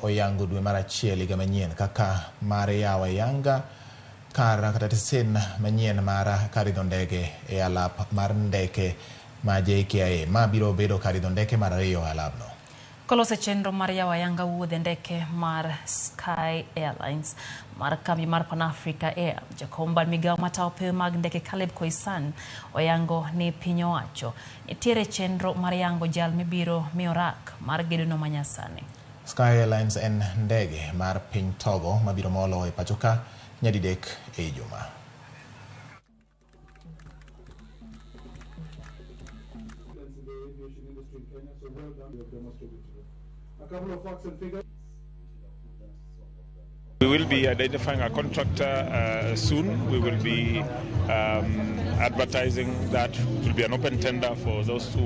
oyango dwe mar achiel higa manyien kaka mar yawo ayanga kar kata tesen manyien mar kar idho ndege e alap mar ndeke ma JKIA. Ma biro bedo kar idho ndeke mar ariyo e alapno. Kolose chenro mar yawo ayanga wuodhe ndeke mar Sky Airlines mar kambi mar Pan Africa Air, jakom bad migawo matayo pewe mag ndeke Caleb Koisan oyango ni piny owacho nitiere chenro mar yango jal mibiro miyo rak mar gedono manyasani. Sky Airlines en ndege mar piny Togo mabiro molo e pachoka nyadidek ei juma. We will be identifying a contractor soon. We will be advertising that. It will be an open tender for those who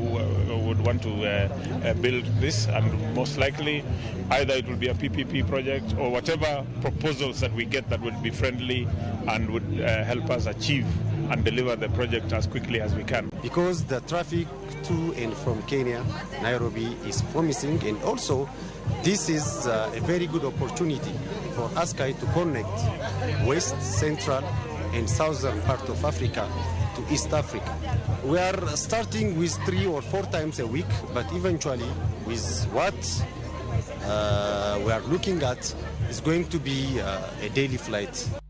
would want to build this, and most likely either it will be a PPP project or whatever proposals that we get that would be friendly and would help us achieve and deliver the project as quickly as we can. Because the traffic to and from Kenya, Nairobi is promising, and also this is a very good opportunity for ASKY to connect West, Central and Southern part of Africa to East Africa. We are starting with 3 or 4 times a week, but eventually with what we are looking at is going to be a daily flight.